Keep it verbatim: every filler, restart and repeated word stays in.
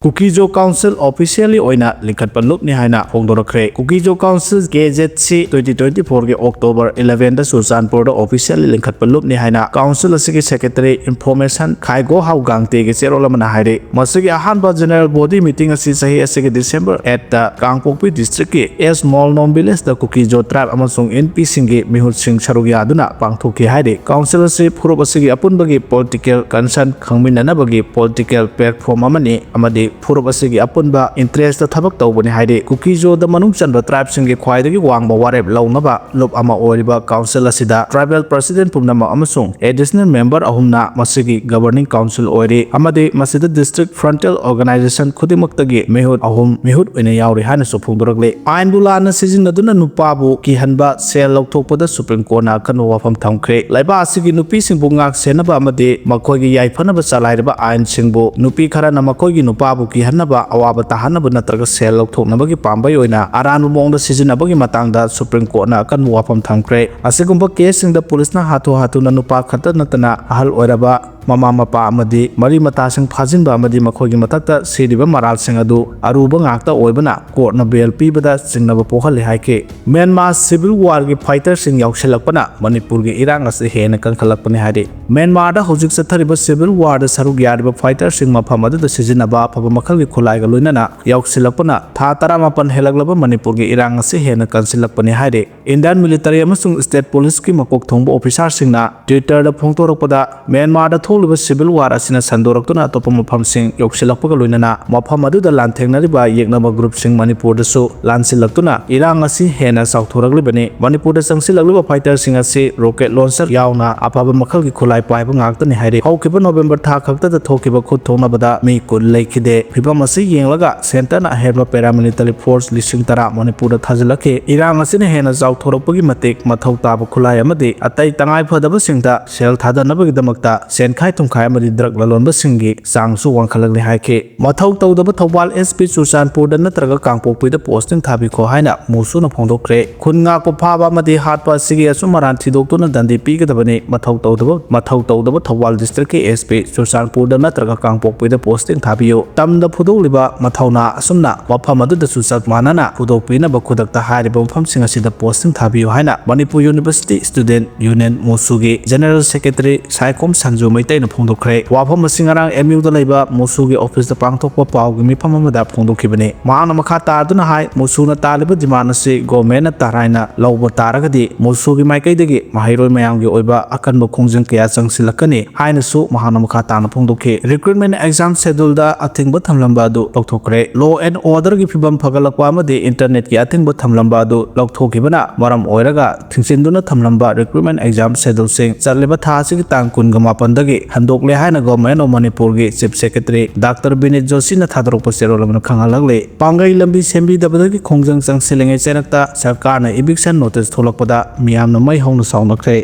ꯀꯨꯀꯤꯖꯣ council officially ꯑꯣꯏꯅ ꯂꯤꯡꯈꯠꯄ ꯂꯨꯞꯅꯤ ꯍꯥꯏꯅ ꯐꯣꯡꯗꯣꯔꯛꯈ꯭ꯔꯦ꯫ ꯀꯨꯀꯤꯖꯣ council ꯀꯦ Z ꯁꯤ twenty twenty fourꯒꯤ October elevenꯗ ꯆꯨꯔꯆꯥꯟꯄꯨꯔꯗ ꯑꯣꯐꯤꯁꯤꯌꯦꯜꯂꯤ ꯂꯤꯡꯈꯠꯄ ꯂꯨꯞꯅꯤ ꯍꯥꯏꯅ ꯀꯥꯎꯟꯁꯤꯜ ꯑꯁꯤꯒꯤ ꯁꯦꯀ꯭ꯔꯦꯇꯔꯤ ꯏꯟꯐꯣꯔꯃꯦꯁꯟ ꯈꯥꯏꯒꯣ ꯍꯥꯎ ꯒꯥꯡꯇꯦꯒꯤ ꯆꯦꯔꯣꯜ ꯑꯃꯅ ꯍꯥꯏꯔꯤ꯫ ꯃꯁꯤꯒꯤ ꯑꯍꯥꯟꯕ ꯖꯦꯅꯔꯦꯜ ꯕꯣꯗꯤ ꯃꯤꯇꯤꯡ ꯑꯁꯤ ꯆꯍꯤ ꯑꯁꯤꯒꯤ December eightꯇ ꯀꯥꯡꯄꯣꯛꯄꯤ ꯗꯤꯁꯇ꯭ꯔꯤꯛꯀꯤ ꯑꯦꯁ ꯃꯣꯜꯅꯣꯝ ꯚꯤꯂꯦꯖꯇ ꯀꯨꯀꯤꯖꯣ ꯇ꯭ꯔꯥꯏꯕ ꯑꯃꯁꯨꯡ ꯑꯦꯟ ꯄꯤꯁꯤꯡꯒꯤ ꯃꯤꯍꯨꯠꯁꯤꯡ ꯁꯔꯨꯛ ꯌꯥꯗꯨꯅ ꯄꯥꯡꯊꯣꯛꯈꯤ ꯍꯥꯏꯔꯤ꯫ ꯀꯥꯎꯟꯁꯤꯜ ꯑꯁꯤ ꯐꯨꯔꯨꯞ ꯑꯁꯤꯒꯤ ꯑꯄꯨꯟꯕꯒꯤ ꯄꯣꯂꯤꯇꯤꯀꯦꯜ ꯀꯟꯁꯔꯟ ꯈꯪꯃꯤꯟꯅꯅꯕꯒꯤ ꯄꯣꯂꯤꯇꯤꯀꯦꯜ ꯄ꯭ꯂꯦꯠꯐꯣꯔꯝ ꯑꯃꯅꯤ ꯑꯃꯗꯤ ꯐꯨꯔꯨꯞ ꯑꯁꯤꯒꯤ ꯑꯄꯨꯟꯕ ꯏꯟꯇꯔꯦꯁꯇ ꯊꯕꯛ ꯇꯧꯕꯅꯤ ꯍꯥꯏꯔꯤ꯫ ꯀꯨꯀꯤꯖꯣꯗ ꯃꯅꯨꯡ ꯆꯟꯕ ꯇ꯭ꯔꯥꯏꯕꯁꯤꯡꯒꯤ ꯈ꯭ꯋꯥꯏꯗꯒꯤ ꯋꯥꯡꯕ ꯋꯥꯔꯦꯞ ꯂꯧꯅꯕ ꯂꯨꯞ ꯑꯃ ꯑꯣꯏꯔꯤꯕ ꯀꯥꯎꯟꯁꯤꯜ ꯑꯁꯤꯗ ꯇ꯭ꯔꯥꯏꯕꯦꯜ ꯄ꯭ꯔꯁꯤꯗꯦꯟ ꯄꯨꯝꯅꯃꯛ ꯑꯃꯁꯨꯡ ꯑꯦꯗꯤꯁꯅꯦꯜ ꯃꯦꯝꯕꯔ ꯑꯍꯨꯝꯅ ꯃꯁꯤꯒꯤ ꯒꯕꯔꯅꯤꯡ ꯀꯥꯎꯟꯁꯤꯜ ꯑꯣꯏꯔꯤ ꯑꯃꯗꯤ ꯃꯁꯤꯗ ꯗꯤꯁꯇ꯭ꯔꯤꯛ ꯐ꯭ꯔꯟꯇꯦꯜ ꯑꯣꯔꯒꯅꯥꯏꯖꯦꯁꯟ ꯈꯨꯗꯤꯡꯃꯛꯇꯒꯤ ꯃꯤꯍꯨꯠ ꯑꯍꯨꯝ ꯃꯤꯍꯨꯠ ꯑꯣꯏꯅ ꯌꯥꯎꯔꯤ ꯍꯥꯏꯅꯁꯨ ꯐꯣꯡꯗꯣꯔꯛꯂꯤ꯫ ꯑꯥꯏꯟꯕꯨ ꯂꯥꯟꯅ ꯁꯤꯖꯤꯟꯅꯗꯨꯅ ꯅꯨꯄꯥꯕꯨ ꯀꯤꯍꯟꯕ, ꯁꯦꯜ ꯂꯧꯊꯣꯛꯄꯗ ꯁꯨꯄ꯭ꯔꯤꯝ ꯀꯣꯔꯠꯅ ꯑꯀꯟꯕ ꯋꯥꯐꯝ ꯊꯝꯈ꯭ꯔꯦ꯫ ꯂꯩꯕꯥꯛ ꯑꯁꯤꯒꯤ ꯅꯨꯄꯤꯁꯤꯡꯕꯨ ꯉꯥꯛ ꯁꯦꯟꯅꯕ ꯑꯃꯗꯤ ꯃꯈꯣꯏꯒꯤ ꯌꯥꯏꯐꯅꯕ ꯆꯂꯥꯏꯔꯤꯕ ꯑꯥꯏꯟꯁꯤꯡꯕꯨ ꯅꯨꯄꯤ ꯈꯔꯅ ꯃꯈꯣꯏꯒꯤ ꯅꯨꯄꯥꯕꯨ ꯀꯤꯍꯟꯅꯕ, ꯑꯋꯥꯕ ꯇꯥꯍꯟꯅꯕ ꯅꯠꯇ꯭ꯔꯒ ꯁꯦꯜ ꯂꯧꯊꯣꯛꯅꯕꯒꯤ ꯄꯥꯝꯕꯩ ꯑꯣꯏꯅ ꯑꯔꯥꯟꯕ ꯃꯑꯣꯡꯗ ꯁꯤꯖꯤꯟꯅꯕꯒꯤ ꯃꯇꯥꯡꯗ ꯁꯨꯄ꯭ꯔꯤꯝ ꯀꯣꯔꯠꯅ ꯑꯀꯟꯕ ꯋꯥꯐꯝ ꯊꯝꯈ꯭ꯔꯦ꯫ ꯑꯁꯤꯒꯨꯝꯕ ꯀꯦꯁꯁꯤꯡꯗ ꯄꯨꯂꯤꯁꯅ ꯍꯥꯊꯨ ꯍꯥꯊꯨꯅ ꯅꯨꯄꯥ ꯈꯛꯇ ꯅꯠꯇꯅ ꯑꯍꯜ ꯑꯣꯏꯔꯕ, ꯃꯃꯥ ꯃꯄꯥ ꯑꯃꯗꯤ ꯃꯔꯤ ꯃꯇꯥꯁꯤꯡ ꯐꯥꯖꯤꯟꯕ ꯑꯃꯗꯤ ꯃꯈꯣꯏꯒꯤ ꯃꯊꯛꯇ ꯁꯤꯔꯤꯕ ꯃꯔꯥꯜꯁꯤꯡ ꯑꯗꯨ ꯑꯔꯨꯕ ꯉꯥꯛꯇ ꯑꯣꯏꯕꯅ ꯀꯣꯔꯠꯅ ꯕꯦꯜ ꯄꯤꯕꯗ ꯆꯤꯡꯅꯕ ꯄꯣꯛꯍꯜꯂꯤ ꯍꯥꯏꯈꯤ꯫ ꯃ꯭ꯌꯥꯟꯃꯥꯔ ꯁꯤꯚꯤꯜ ꯋꯥꯔꯒꯤ ꯐꯥꯏꯇꯔꯁꯤꯡ ꯌꯥꯎꯁꯤꯜꯂꯛꯄꯅ ꯃꯅꯤꯄꯨꯔꯒꯤ ꯏꯔꯥꯡ ꯑꯁꯤ ꯍꯦꯟꯅ ꯀꯟꯈꯠꯂꯛꯄꯅꯤ ꯍꯥꯏꯔꯤ꯫ ꯃ꯭ꯌꯥꯟꯃꯥꯔꯗ ꯍꯧꯖꯤꯛ ꯆꯠꯊꯔꯤꯕ ꯁꯤꯚꯤꯜ ꯋꯥꯔꯗ ꯁꯔꯨꯛ ꯌꯥꯔꯤꯕ ꯐꯥꯏꯇꯔꯁꯤꯡ ꯃꯐꯝ ꯑꯗꯨꯗ ꯁꯤꯖꯤꯟꯅꯕ ꯑꯐꯕ ꯃꯈꯜꯒꯤ ꯈꯨꯠꯂꯥꯏꯒ ꯂꯣꯏꯅꯅ ꯌꯥꯎꯁꯤꯜꯂꯛꯄꯅ ꯊꯥ ꯇꯔꯥꯃꯥꯄꯟ ꯍꯦꯜꯂꯛꯂꯕ ꯃꯅꯤꯄꯨꯔꯒꯤ ꯏꯔꯥꯡ ꯑꯁꯤ ꯍꯦꯟꯅ ꯀꯟꯁꯤꯜꯂꯛꯄꯅꯤ ꯍꯥꯏꯔꯤ꯫ ꯏꯟꯗꯤꯌꯥꯟ ꯃꯤꯂꯤꯇꯔꯤ ꯑꯃꯁꯨꯡ ꯁ꯭ꯇꯦꯠ ꯄꯨꯂꯤꯁꯀꯤ ꯃꯀꯣꯛ ꯊꯣꯡꯕ ꯑꯣꯐꯤꯁꯥꯔꯁꯤꯡꯅ ꯇ꯭ꯋꯤꯇꯔꯗ ꯐꯣꯡꯗꯣꯔꯛꯄꯗ, ꯃ꯭ꯌꯥꯟꯃꯥꯔꯗ ꯊꯣꯛꯂꯤꯕ ꯁꯤꯚꯤꯜ ꯋꯥꯔ ꯑꯁꯤꯅ ꯁꯟꯗꯣꯔꯛꯇꯨꯅ ꯑꯇꯣꯞꯄ ꯃꯐꯝꯁꯤꯡ ꯌꯧꯁꯤꯜꯂꯛꯄꯒ ꯂꯣꯏꯅꯅ ꯃꯐꯝ ꯑꯗꯨꯗ ꯂꯥꯟꯊꯦꯡꯅꯔꯤꯕ ꯌꯦꯛꯅꯕ ꯒ꯭ꯔꯨꯞꯁꯤꯡ ꯃꯅꯤꯄꯨꯔꯗꯁꯨ ꯂꯥꯟꯁꯤꯜꯂꯛꯇꯨꯅ ꯏꯔꯥꯡ ꯑꯁꯤ ꯍꯦꯟꯅ ꯆꯥꯎꯊꯣꯔꯛꯂꯤꯕꯅꯤ꯫ ꯃꯅꯤꯄꯨꯔꯗ ꯆꯪꯁꯤꯜꯂꯛꯂꯤꯕ ꯐꯥꯏꯇꯔꯁꯤꯡ ꯑꯁꯤ ꯔꯣꯀꯦꯠ ꯂꯣꯟꯆꯔ ꯌꯥꯎꯅ ꯑꯐꯕ ꯃꯈꯜꯒꯤ ꯈꯨꯠꯂꯥꯏ ꯄꯥꯏꯕ ꯉꯥꯛꯇꯅꯤ ꯍꯥꯏꯔꯤ꯫ ꯍꯧꯈꯤꯕ ꯅꯣꯕꯦꯝꯕꯔ ꯊꯥ ꯈꯛꯇꯗ ꯊꯣꯛꯈꯤꯕ ꯈꯨꯠ ꯊꯣꯛꯅꯕꯗ ꯃꯤ ꯀꯨꯟ ꯂꯩꯈꯤꯗꯦ꯫ ꯐꯤꯕꯝ ꯑꯁꯤ ꯌꯦꯡꯂꯒ ꯁꯦꯟꯇꯔꯅ ꯑꯍꯦꯟꯕ ꯄꯦꯔꯥꯃꯤꯂꯤꯇꯔꯤ ꯐꯣꯔꯁ ꯂꯤꯁꯤꯡ ꯇꯔꯥ ꯃꯅꯤꯄꯨꯔꯗ ꯊꯥꯖꯤꯜꯂꯛꯈꯤ꯫ ꯏꯔꯥꯡ ꯑꯁꯤꯅ ꯍꯦꯟꯅ ꯆꯥꯎꯊꯣꯔꯛꯄꯒꯤ ꯃꯇꯤꯛ ꯃꯊꯧ ꯇꯥꯕ ꯈꯨꯠꯂꯥꯏ ꯑꯃꯗꯤ ꯑꯇꯩ ꯇꯉꯥꯏ ꯐꯗꯕꯁꯤꯡꯗ ꯁꯦꯜ ꯊꯥꯗꯅꯕꯒꯤꯗꯃꯛꯇ ꯁꯦꯟ ꯍꯥꯏ ꯊꯨꯝꯈꯥꯏ ꯑꯃꯗꯤ ꯗ꯭ꯔꯒ ꯂꯂꯣꯟꯕꯁꯤꯡꯒꯤ ꯆꯥꯡꯁꯨ ꯋꯥꯡꯈꯠꯂꯛꯂꯦ ꯍꯥꯏꯈꯤ꯫ ꯃꯊꯧ ꯇꯧꯗꯕ ꯊꯧꯕꯥꯜ ꯑꯦꯁ ꯄꯤ ꯆꯨꯔꯆꯥꯟꯄꯨꯔꯗ ꯅꯠꯇ꯭ꯔꯒ ꯀꯥꯡꯄꯣꯛꯄꯤꯗ ꯄꯣꯁꯇꯤꯡ ꯊꯥꯕꯤꯈꯣ ꯍꯥꯏꯅ ꯃꯨꯁꯨꯅ ꯐꯣꯡꯗꯣꯛꯈ꯭ꯔꯦ꯫ ꯈꯨꯟ ꯉꯥꯛꯄ ꯐꯥꯕ ꯑꯃꯗꯤ ꯍꯥꯠꯄ ꯑꯁꯤꯒꯤ ꯑꯆꯨꯝ ꯑꯔꯥꯟ ꯊꯤꯗꯣꯛꯇꯨꯅ ꯗꯟꯗꯤ ꯄꯤꯒꯗꯕꯅꯤ꯫ ꯃꯊꯧ ꯇꯧꯗꯕ ꯃꯊꯧ ꯇꯧꯗꯕ ꯊꯧꯕꯥꯜ ꯗꯤꯁꯇ꯭ꯔꯤꯛꯀꯤ ꯑꯦꯁ ꯄꯤ ꯆꯨꯔꯆꯥꯟꯄꯨꯔꯗ ꯅꯠꯇ꯭ꯔꯒ ꯀꯥꯡꯄꯣꯛꯄꯤꯗ ꯄꯣꯁꯇꯤꯡ ꯊꯥꯕꯤꯌꯨ꯫ ꯇꯝꯗ ꯐꯨꯗꯣꯛꯂꯤꯕ ꯃꯊꯧꯅꯥ ꯑꯁꯨꯝꯅ ꯃꯐꯝ ꯑꯗꯨꯗꯁꯨ ꯆꯞ ꯃꯥꯟꯅꯅ ꯐꯨꯗꯣꯛꯄꯤꯅꯕ ꯈꯨꯗꯛꯇ ꯍꯥꯏꯔꯤꯕ ꯃꯐꯝꯁꯤꯡ ꯑꯁꯤꯗ ꯄꯣꯁꯇꯤꯡ ꯊꯥꯕꯤꯌꯨ ꯍꯥꯏꯅ ꯃꯅꯤꯄꯨꯔ ꯌꯨꯅꯤꯚꯔꯁꯤꯇꯤ ꯁ꯭ꯇꯨꯗꯦꯟꯠ ꯌꯨꯅꯤꯌꯟ ꯃꯨꯁꯨꯒꯤ ꯖꯦꯅꯔꯦꯜ ꯁꯦꯀ꯭ꯔꯦꯇꯔꯤ ꯁꯥꯏꯈꯣꯝ ꯁꯟꯖꯨ ꯃꯩꯇꯩꯅ ꯐꯣꯡꯗꯣꯛꯈ꯭ꯔꯦ꯫ ꯋꯥꯐꯝ ꯑꯁꯤ ꯉꯔꯥꯡ ꯑꯦꯝ ꯌꯨꯗ ꯂꯩꯕ ꯃꯨꯁꯨꯒꯤ ꯑꯣꯐꯤꯁꯇ ꯄꯥꯡꯊꯣꯛꯄ ꯄꯥꯎꯒꯤ ꯃꯤꯐꯝ ꯑꯃꯗ ꯐꯣꯡꯗꯣꯛꯈꯤꯕꯅꯤ꯫ ꯃꯍꯥꯛꯅ ꯃꯈꯥ ꯇꯥꯗꯨꯅ ꯍꯥꯏ, ꯃꯨꯁꯨꯅ ꯇꯥꯜꯂꯤꯕ ꯗꯤꯃꯥꯟ ꯑꯁꯤ ꯒꯣꯔꯃꯦꯟꯅ ꯇꯔꯥꯏꯅ ꯂꯧꯕ ꯇꯥꯔꯒꯗꯤ ꯃꯨꯁꯨꯒꯤ ꯃꯥꯏꯀꯩꯗꯒꯤ ꯃꯍꯩꯔꯣꯏ ꯃꯌꯥꯝꯒꯤ ꯑꯣꯏꯕ ꯑꯀꯟꯕ ꯈꯣꯡꯖꯪ ꯀꯌꯥ ꯆꯪꯁꯤꯜꯂꯛꯀꯅꯤ ꯍꯥꯏꯅꯁꯨ ꯃꯍꯥꯛꯅ ꯃꯈꯥ ꯇꯥꯅ ꯐꯣꯡꯗꯣꯛꯈꯤ꯫ ꯔꯤꯀ꯭ꯔꯨꯠꯃꯦꯟ ꯑꯦꯛꯖꯥꯝ ꯁꯦꯗꯨꯜꯗ ꯑꯊꯤꯡꯕ ꯊꯝꯂꯝꯕ ꯑꯗꯨ ꯂꯧꯊꯣꯛꯈ꯭ꯔꯦ꯫ ꯂꯣ ꯑꯦꯟ ꯑꯣꯔꯗꯔꯒꯤ ꯐꯤꯕꯝ ꯐꯒꯠꯂꯛꯄ ꯑꯃꯗꯤ ꯏꯟꯇꯔꯅꯦꯠꯀꯤ ꯑꯊꯤꯡꯕ ꯊꯝꯂꯝꯕ ꯑꯗꯨ ꯂꯧꯊꯣꯛꯈꯤꯕꯅ ꯃꯔꯝ ꯑꯣꯏꯔꯒ ꯊꯤꯡꯖꯤꯟꯗꯨꯅ ꯊꯝꯂꯝꯕ ꯔꯤꯀ꯭ꯔꯨꯠꯃꯦꯟ ꯑꯦꯛꯖꯥꯝ ꯁꯦꯗꯨꯜꯁꯤꯡ ꯆꯠꯂꯤꯕ ꯊꯥ ꯑꯁꯤꯒꯤ ꯇꯥꯡ ꯀꯨꯟꯒ ꯃꯥꯄꯟꯗꯒꯤ ꯍꯟꯗꯣꯛꯂꯦ ꯍꯥꯏꯅ ꯒꯣꯔꯃꯦꯟ ꯑꯣꯐ ꯃꯅꯤꯄꯨꯔꯒꯤ ꯆꯤꯐ ꯁꯦꯀ꯭ꯔꯦꯇꯔꯤ ꯗꯥꯛꯇꯔ ꯕꯤꯅꯤꯠ ꯖꯣꯁꯤꯅ ꯊꯥꯗꯣꯔꯛꯄ ꯆꯦꯔꯣꯜ ꯑꯃꯅ ꯈꯪꯍꯜꯂꯛꯂꯤ꯫ ꯄꯥꯡꯒꯩ ꯂꯝꯕꯤ ꯁꯦꯝꯕꯤꯗꯕꯗꯒꯤ ꯈꯣꯡꯖꯪ ꯆꯪꯁꯤꯜꯂꯤꯉꯩ ꯆꯩꯔꯛꯇ ꯁꯔꯀꯥꯔꯅ ꯏꯚꯤꯛꯁꯟ ꯅꯣꯇꯤꯁ ꯊꯣꯛꯂꯛꯄꯗ ꯃꯤꯌꯥꯝꯅ ꯃꯩ ꯍꯧꯅ ꯁꯥꯎꯅꯈ꯭ꯔꯦ꯫